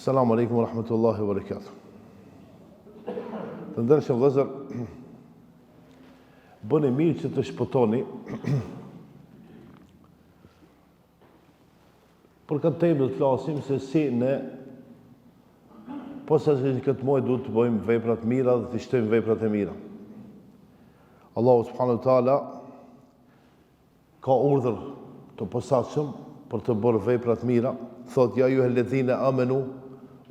Assalamu alaikum wa rahmatullahi wa barakatuh. Të ndershëm vëllezër, bëni mirë që të shpëtoni Për këtë temë do të flasim se si ne posaçërisht në këtë muaj duhet të bëjmë vepra të mira dhe të shtojmë veprat e mira. Allahu subhanahu wa taala ka urdhër të posaçëm për të bërë vepra të mira, thotë ja ejjuhel-ledhine amenu,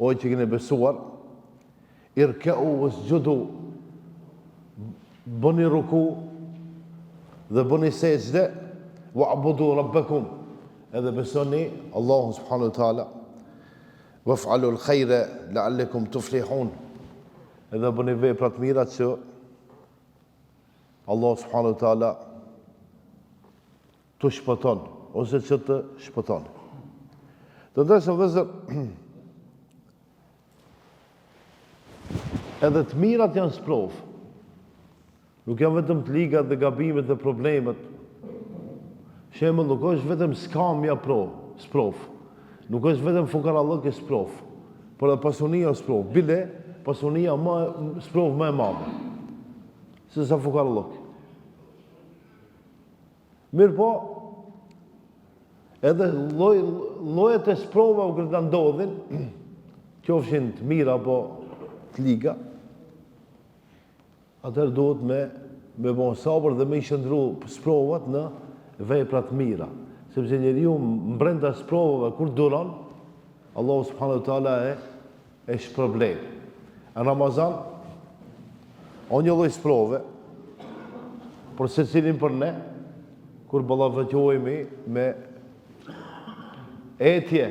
o që keni besuar, irkeu vesxhudu, bëni ruku dhe bëni sexhde, wa'budu rabbekum, edhe besoni Allahun subhanahu wa taala, waf'alul khayra la'allakum tuflihun, edhe bëni vepra të mira që Allahu subhanahu wa taala të shpëton ose që të shpëton. Të ndershëm vëllezër, edhe të mirat janë sprovë. Nuk janë vetëm të ligat dhe gabimet dhe problemet. Shembull, nuk është vetëm skamja pro, sprovë. Nuk është vetëm fukarallëki sprovë, por edhe pasunia është sprovë. Bile, pasunia më sprovë më e madhe se sa fukarallëki. Mirëpo, edhe lloj, llojet e sprovave kur të ndodhin, qofshin të mira apo të liga, atëherë duhet me me bon sabër dhe me i shndërru sprovat në vepra të mira. Sepse njeriu mbrenda sprovave kur duron, Allahu subhanahu wa taala e e shpërblen. Në Ramazan o një lloj sprove për secilin për ne kur ballafaqohemi me etje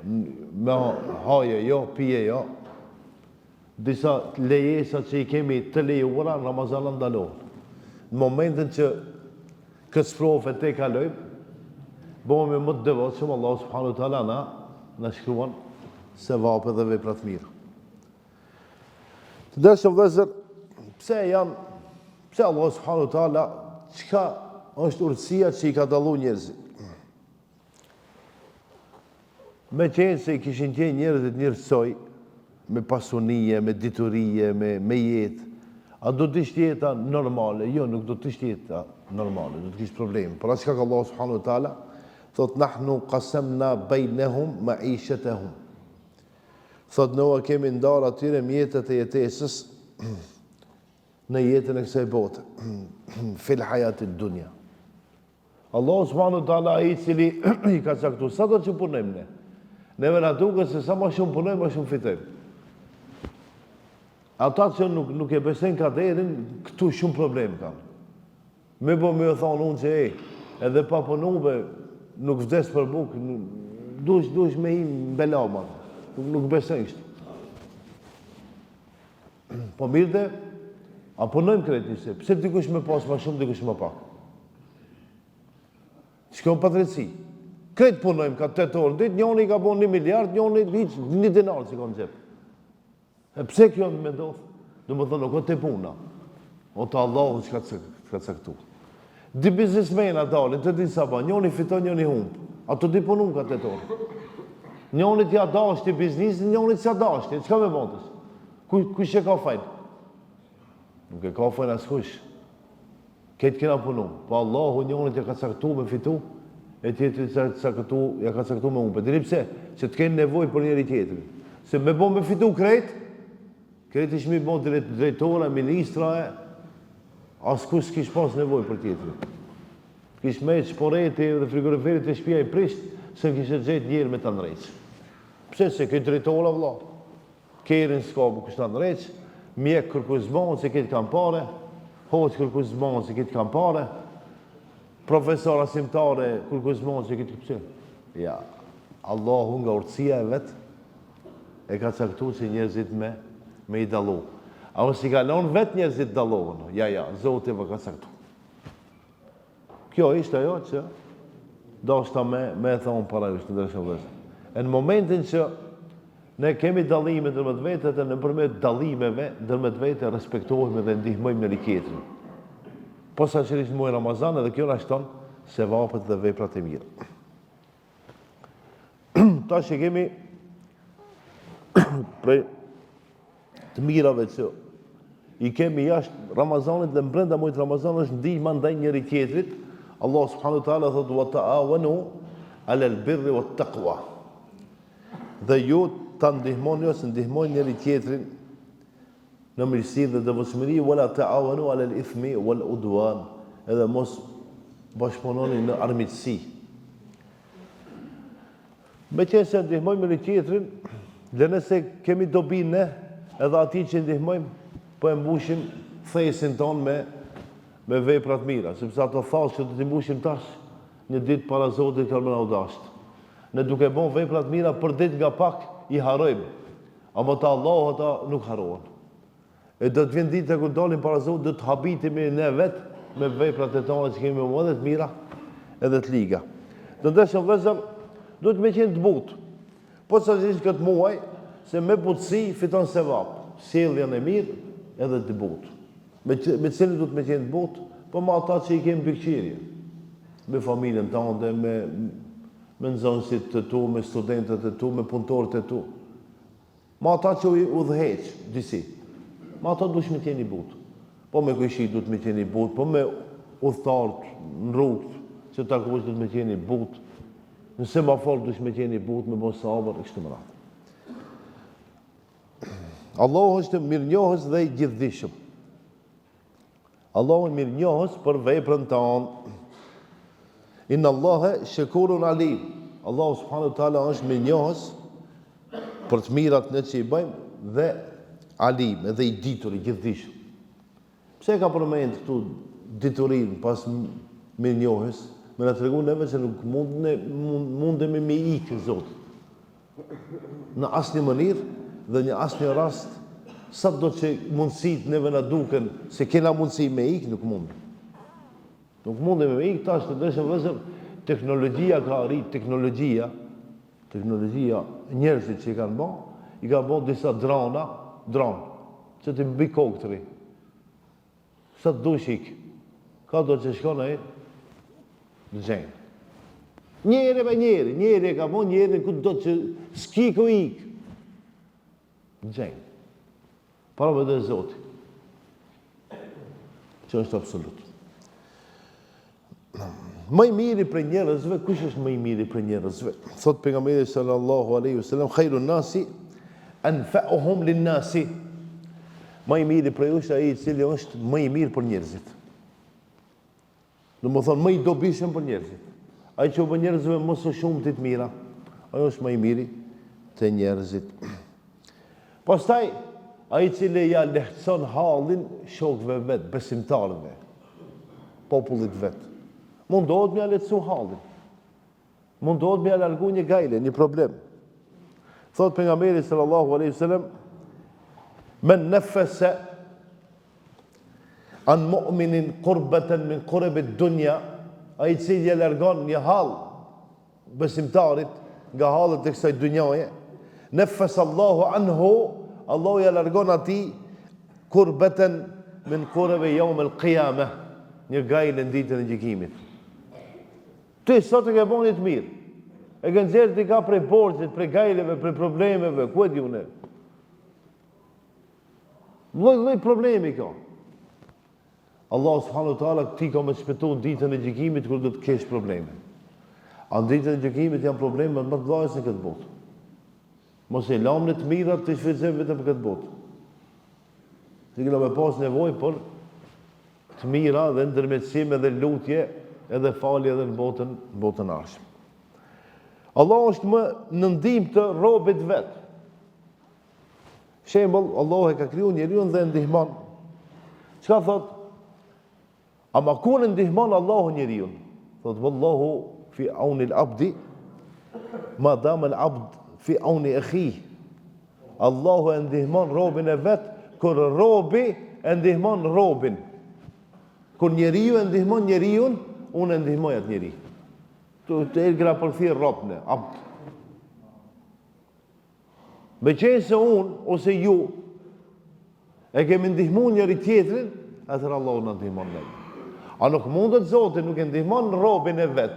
me haje jo, pije jo, disa lejesa që i kemi të lejuara, në Ramazan na ndalohen. Në momentin që këtë sprovë e tejkalojmë, bëhemi më të devotshëm, Allahu subhanahu wa taala na na shkruan sevape dhe vepra të mira. Të ndershëm vëllezër, pse janë, pse Allahu subhanahu wa taala çka është urtësia që i ka dallu njerëzit? Me qenë se i kishin qenë njerëzit njësoj, me pasunije, me diturije, me, me jetë, a do të ishte jeta normale? Jo, nuk do të ishte jeta normale, do të kishte probleme. Por atë çka ka Allahu subhanahu wa taala, thot nahnu qasamna bainahum ma'ishatahum. Thot ne ua kemi ndarë atyre mjetet e jetesës në jetën e kësaj bote. Fil hayatid dunya. Allahu subhanahu wa taala ai i cili i ka caktuar sado që punojmë ne. Neve na duket se sa më shumë punojmë, më shumë fitojmë. Ata që nuk nuk e besojnë kaderin, këtu shumë problem kanë. Me bo me ju thonë unë që e, edhe pa punu be, nuk vdes për bukë, dush, dush me hi në bela, ma. Nuk, nuk besojnë kështu. Po mirë de, a punojmë krejt njësoj, pse dikush me pas ma shumë, dikush ma pak? Ç'ka padrejtësi? Krejt punojmë ka 8 orë në ditë, njoni ka bo 1 miliard, njoni hiç një dinar s'i ka në xhep. E pse kjo me ndodhë? Domethonë, nuk o te puna, o te Allahu çka të ka caktu. Dy biznesmena dalin, të dy sabah, njoni fiton, njoni humb. A të dy punun ka 8 orë. Njonit ja dashti biznesin, njonit s'ja dashti. Çka me bo tash? Kush e ka fajin? Nuk e ka fajin askush. Krejt kena punu. Po Allahu njonit ja ka caktu me fitu, e tjetrit ja ka caktu, ja ka caktu me humb. Dini pse? Që të kenë nevojë për njëri tjetrin. Se me bo me fitu krejt, krejt ishmi bo drejt, drejtora, ministra, e, askush s'kish pas nevojë për tjetrin. Kish met shporeti dhe frigoriferi te shpia i prisht, s'e kishe gjetë njeri me ta ndreq. Pse se krejt drejtora, vlla? Kerrin s'ka më kush ta ndreq, mjek kërkush s'bon se krejt kanë pare, hoxhë kërkush s'bon se krejt kanë pare, profesor arsimtare kërkush s'bon se krejt pse. Ja, Allahu nga urtësia e vet e ka caktu që njerëzit me me i dallu. A s'i ka lon vet njerëzit dallohen? Ja, ja, Zoti e ka caktu. Kjo ishte ajo që dashta me, me e thonë para jush, të ndershëm vëllezër. E në momentin që ne kemi dallime ndërmjet vete dhe nëpërmjet dallimeve ndërmjet vete respektohemi dhe ndihmojmë njëri tjetrin. Posaçërisht në muajin Ramazan edhe kjo na shton sevapet dhe veprat e mira. Tash e kemi prej të mirave që i kemi jashtë Ramazanit dhe mbrenda mujit Ramazan është ndihma ndaj njëri tjetrit. Allah subhanahu wa taala thotë wa ta'awanu 'alal birri wat taqwa. Dhe ju ta ndihmoni ose ndihmoni njëri tjetrin në mirësi dhe devotshmëri wala ta'awanu 'alal ithmi wal udwan. Edhe mos bashkëpunoni në armiqësi. Meqenëse ndihmojmë njëri tjetrin, dhe nëse kemi dobi ne, edhe atij që ndihmojmë, po e mbushim thesin tonë me, me vepra të mira, sepse ato thasë që do t'i mbushim tash, një ditë para Zotit kanë me na u dashtë. Ne duke bon vepra të mira për ditë nga pak i harrojmë, ama te Allahu ata nuk harrohen. E do të vjen dita kur dalim para Zotit, do të habitemi ne vet me veprat e tona që kemi bërë edhe të mira, edhe të liga. Të ndershëm vëllezër, duhet me qenë të butë. Posaçërisht këtë muaj, se me butësi fiton sevap, sjelljen e mirë edhe të butë. Me, me cilin duhet me qenë të butë? Po me ata që i kemi mbikëqyrje. Me familjen tënde, me me nxënësit e tu, me studentët e tu, me punëtorët e tu. Me ata që i udhëheq, disi. Me ata duhesh me qenë i butë. Po me kojshi duhet me qenë i butë, po me udhëtarët në rrugë që takosh duhet me qenë i butë. Në semafor duhesh me qenë i butë, me bo sabër, e kështu me radhë. Allahu është mirënjohës dhe i gjithëdijshëm. Allahu mirënjohës për veprën tonë. Inna Allahe shekurun alim. Allahu subhanahu wa taala është mirënjohës për të mirat ne që i bëjmë dhe alim, edhe i ditur, i gjithëdijshëm. Pse e ka përmend këtu diturinë pas mirënjohjes? Me na tregu neve se nuk mund ne, mund, mundemi me i ikë Zotit. Në asnjë mënyrë dhe në asnjë rast, sado që mundësitë neve na duken se kena mundësi me ikë, nuk mund. Nuk mundemi me ikë, tash të ndershëm vëllezër, teknologjia ka arrit, teknologjia, teknologjia, njerëzit që i kanë bo, i kanë bo disa drona, dron, që ti mbi kokë të rri. Sa të dush ik. Ka do që shkon ai të gjen. Njeri me njeri, njeri e ka bo njerin ku do që s'ki ku ik. Të gjen. Para me dhe Zoti. Që është absolut. Më i miri prej njerëzve, kush është më i miri prej njerëzve? Thot pejgamberi sallallahu alaihi wasallam, khairun nasi anfa'uhum lin-nasi. Më i miri prej jush ai i cili është më i mirë për njerëzit. Domethënë më i dobishëm për njerëzit. Ai që u bën njerëzve më së shumti të mira, ai është më i miri te njerëzit. Pastaj, ai i cili ja lehtëson hallin shokëve vet, besimtarëve, popullit vet. Mundohet me ja lehtësu hallin. Mundohet me ja largu një gajle, një problem. Thot pejgamberi sallallahu alaihi wasallam, "Men nafasa an mu'minin kurbatan min kurabi dunya", ai i cili ja largon një hall besimtarit nga hallet e kësaj dynjaje, nefes Allahu anhu, Allahu ja largon atij kurbeten min kurabi jeum el qiyame, një gajle në ditën e gjykimit. Ti sot e ke bo një të mirë. E ke nxjerrë dika prej borxhit, prej gajleve, prej problemeve, ku e di unë? Lloj lloj problemi ka. Allahu subhanahu wa taala ty ka me të shpëtu në ditën e gjykimit kur do të kesh probleme. A në ditën e gjykimit janë probleme më të mëdha se në këtë botë. Mos i lamë ne të mirat t'i shfrytëzojmë vetëm për këtë botë. Se kena me pas nevojë për të mira dhe ndërmjetësim edhe lutje edhe falje edhe në botën, në botën e ardhshme. Allahu është më në ndihmë të robit vet. Shembull, Allahu e ka kriju njeriun dhe e ndihmon. Çka thot? Ama kur e ndihmon Allahu njeriun? Thot wallahu fi auni al-abdi ma dam al-abd fi auni akhi. Allahu e ndihmon robin e vet kur robi e ndihmon robin. Kur njeriu e ndihmon njeriun, unë e ndihmoj atë njeri. Të të e përkthy rob ne, abd. Meqenëse unë, ose ju, e kemi ndihmu njëri tjetrin, atëherë Allahu na ndihmon neve. A nuk mundet Zoti nuk e ndihmon robin e vet,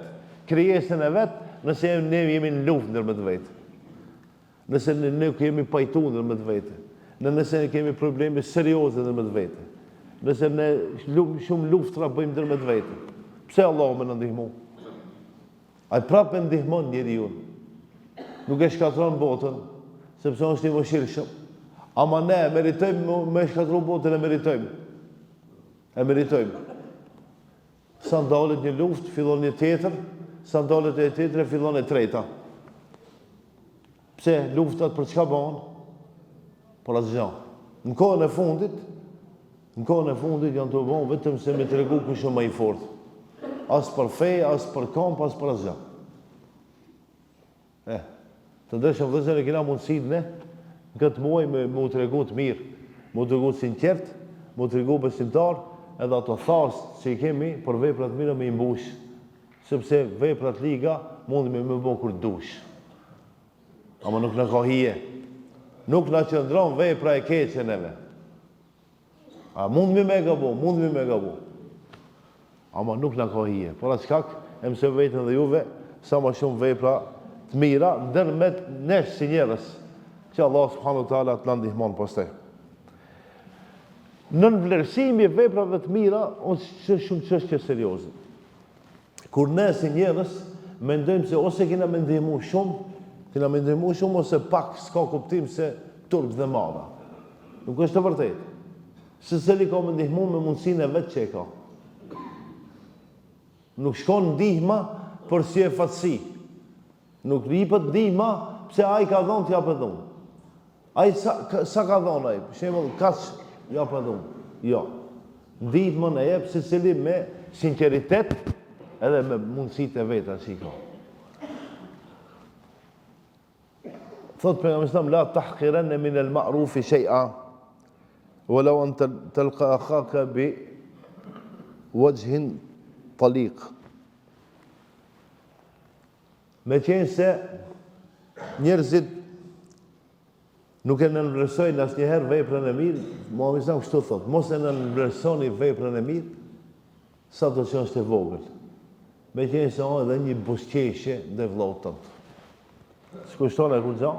krijesën e vet, nëse ne jemi në luftë ndërmjet vete. Nëse ne nuk jemi pajtu ndërmjet vete, ne nëse ne kemi probleme serioze ndërmjet vete, nëse ne shumë luftra bëjmë ndërmjet vete, pse Allahu me na ndihmu? Ai prapë e ndihmon njeriun. Nuk e shkatërron botën, sepse është i mëshirshëm. Ama ne e meritojmë me shkatërru botën, e meritojmë. E meritojmë. Sa ndalet një luftë, fillon një tjetër, sa ndalet një tjetër, fillon e treta. Pse luftat për çka bëhen? Për asgjë. Në kohën e fundit, në kohën e fundit janë tu bo vetëm se me tregu kush është më i fortë. As për fe, as për komb, as për asgjë. Eh, të ndershëm vëllezër e kena mundësinë ne, në këtë muaj me, me u tregu të mirë, me u tregu të sinqert, me u tregu besimtar, edhe ato thasë që i kemi për veprat mira me i mbush, sepse veprat liga mundemi me bo kur dush. Ama nuk na ka hije. Nuk na qëndron vepra e keqe neve. A mundemi me gabu, mundemi me gabu. Ama nuk na ka hije. Por atë shkak, e mësoj veten dhe juve, sa ma shumë vepra të mira, ndërmjet nesh si njerëz, që Allah subhanahu wa taala të na ndihmon pastaj. Nënvlerësimi i veprave të mira është shumë çështje serioze. Kur ne si njerëz mendojmë se ose kena me ndihmu shumë, kena me ndihmu shumë ose pak s'ka kuptim se turp dhe marre. Nuk është e vërtetë. Secili ka me ndihmu me mundësinë e vet që e ka. Nuk shkon ndihma për sy e fatësi. Nuk jipet ndihma pse ai ka dhonë t'jap edhe unë. Ai sa, sa ka dhonë ai? Për shembull, kaq jap edhe unë. Jo. Ndihmën e jep secili me sinqeritet edhe me mundësitë e veta që i ka. Thot pejgamberi sallam la tahqiranna min al-ma'ruf shay'a walau an talqa akhaka bi wajhin taliq. Meqenëse njerëzit nuk e nënvlerësojnë asnjëherë veprën e mirë, Muhamedi sallam kështu thotë, mos e nënvlerësoni veprën e mirë, sado që është e vogël. Meqenëse o edhe një buzëqeshje ndaj vëllaut tënd. S'kushton kurgja,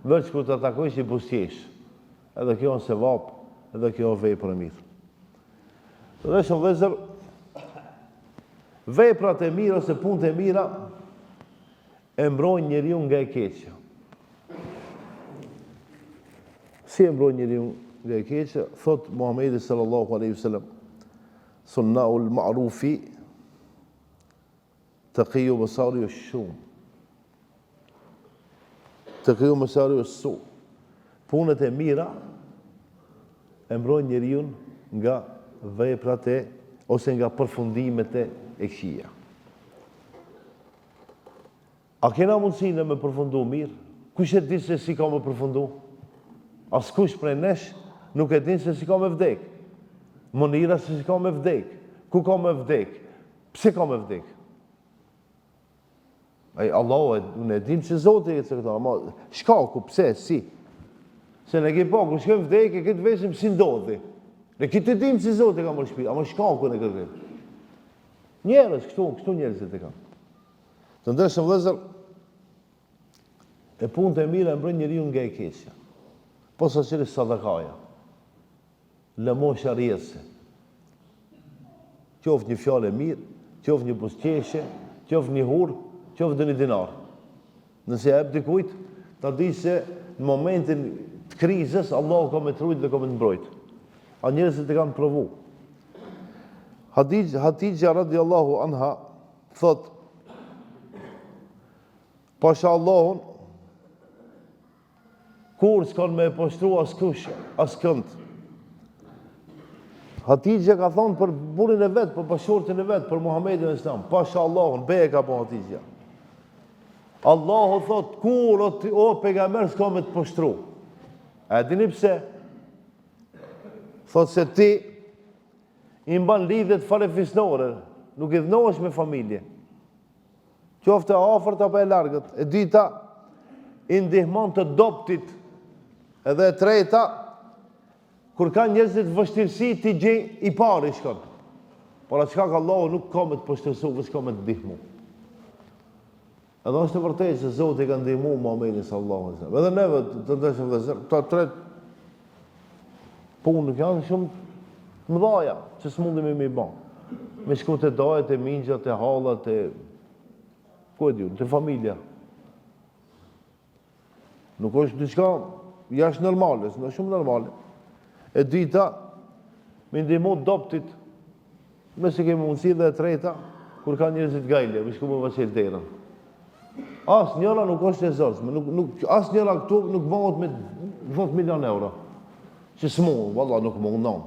veç kur ta takojsh i buzëqesh. Edhe kjo është sevap, edhe kjo është vepër e mirë. Dhe shumë vëllezër, veprat e mira ose punët e mira e mbrojnë njeriun nga e keqja. Si e mbrojnë njeriun nga e keqja? Thot Muhamedi sallallahu alaihi wasallam, "Sunnaul ma'rufi Tekiu mesari shum. Tekiu mesari su. Punët e mira e mbrojnë njeriun nga veprat e ose nga përfundimet e këqija. A kena mundësi ne me përfundu mirë? Kush e di se si ka me përfundu? Askush prej nesh nuk e din se si ka me vdek. Mënyra se si ka me vdek. Ku ka me vdek? Pse ka me vdek? Ai Allahu e ne dim se Zoti e cakton, ama shkaku pse si? Se ne ke po, kur shkojmë vdekje, këtë vesim si ndodhi. Ne këtë dim se Zoti ka marrë shpirt, ama shkakun e kërkojmë. Njerëz këtu, këtu njerëzit e kanë. Të ndershëm vëllezër, e punët e mira e mbrojnë njeriun nga e keqja. Posaçërisht sadakaja. Lëmosha rrjedhëse. Qoftë një fjalë e mirë, qoftë një buzëqeshje, qoftë një hurmë, qoftë dhe një dinar. Nëse ia jep dikujt, ta di se në momentin të krizës Allahu ka me të rujt dhe ka me të mbrojt. A njerëzit e kanë provu. Hadij, Hatixha radiallahu anha thot Pasha Allahun Kurrë s'kan me e poshtru askush, askënd. Hatixhja ka thonë për burrin e vet, për bashkëshortin e vet, për Muhammedin alejhi selam, pasha Allahun, be e ka bo Hatixhja. Allahu thot, kurrë o, o pejgamber s'ka me të poshtru. A e dini pse? Thot se ti i mban lidhjet farefisnore, nuk idhnohesh me familje. Qoftë e afërt apo e largët. E dyta, i ndihmon të dobtit. Edhe e treta, kur kanë njerëzit vështirësi ti gjej i pari shkon. Por atë çka ka Allahu nuk ka me të poshtërsu, veç ka me të ndihmu. Edhe është e vërtetë se Zoti ka ndihmu Muhammedin sallallahu alaihi wasallam. Edhe neve të ndershëm vëllezër, këto tre punë nuk janë shumë të mëdhaja që s'mundemi me i ba. Me shku te dajet, te mixhat, te hallat, te ku e di unë, te familja. Nuk është diçka jashtë normales, në shumë normale. E dyta, me ndihmu t'dobtit, nëse kemi mundësi dhe e treta, kur kanë njerëzit gajle, me shku me ua çel derën. Asnjëra nuk është e zorshme, nuk, nuk, asnjëra këtu nuk bëhet me 10 milion euro. Që s'mund, valla nuk mundon.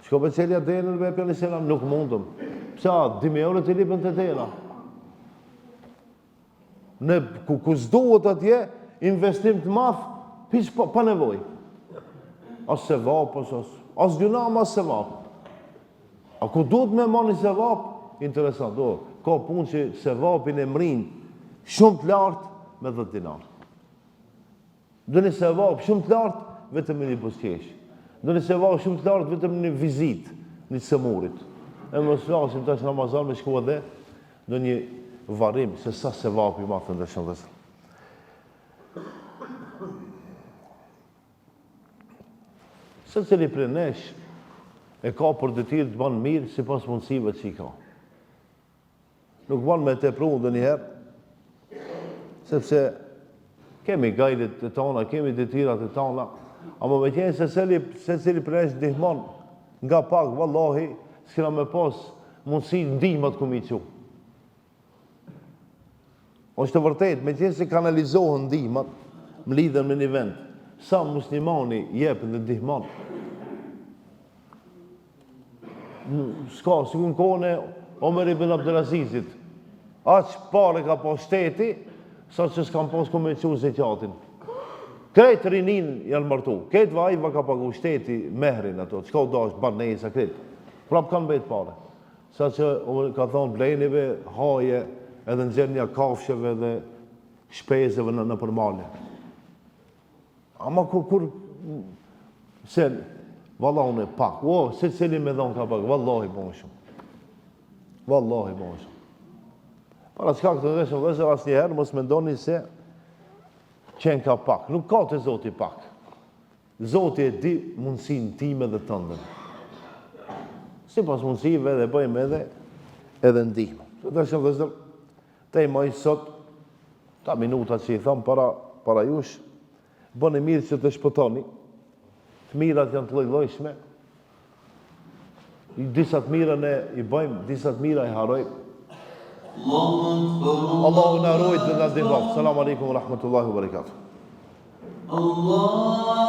Shko me çelja derën me pjani selam, nuk mundëm. Pse a, 2.000 euro të lypen te dera. Në ku, ku s'duhet atje, investim të madh, hiç pa, pa nevojë. As sevap, as, as, as gjynah, as sevap. A ku duhet me marrë një sevap? Interesant, do, ka punë që sevapin e mrrin shumë të lartë me 10 dinar. Do një sevap shumë të lartë, vetëm me një buzëqeshje. Do një sevap shumë të lartë, vetëm një vizitë, një të sëmurit. E mos flasim tash Ramazan me shku edhe në një varrim, se sa sevap i madh të ndershëm vëllezër. Secili prej nesh e ka për detyrë të ban mirë sipas mundësive që i ka. Nuk ban me tepru ndonjëherë, sepse kemi gajlet e tona, kemi detyrat e tona, ama me qenë se secili, secili prej nesh ndihmon nga pak, vallahi, s'kena me pas mundësi ndihmat ku me i çu. Është e vërtetë, me qenë se kanalizohen ndihmat, mblidhen në një vend, sa muslimani jep dhe ndihmon, S'ka, sikur në kohën e Omer ibn Abdulazizit. Aq pare ka pas shteti, sa që s'kan pas ku me çu zeqatin. Krejt rinin janë martu. Krejt ua ka pagu shteti mehrin ato, çka u dasht, banesa, krejt. Prap kanë mbet pare. Sa që Omer ka thonë, blenive, haje, edhe nxjerrnja kafshëve dhe shpezëve në nëpër male. Ama kur, kur se, valla unë e pak, o, secili me dhonë ka pak, vallahi bon shumë. Vallahi bon shumë. Para çka të ndershëm vëllezër, asnjëherë, mos mendoni se qenka pak. Nuk ka te Zoti pak. Zoti e di mundësinë time dhe tëndën. Sipas mundësive dhe bëjmë edhe, edhe ndihmë. Të ndershëm vëllezër, Tema i sot, këta minuta që i tham para, para jush, bëni mirë që të shpëtoni, të mirat janë të lloj-llojshme, disa të mira ne i bëjmë, disa të mira i harrojmë. Allahu na ruajt dhe na ndihmoftë. Selam aleikum wa rahmatullahi wa barakatuh. Allah.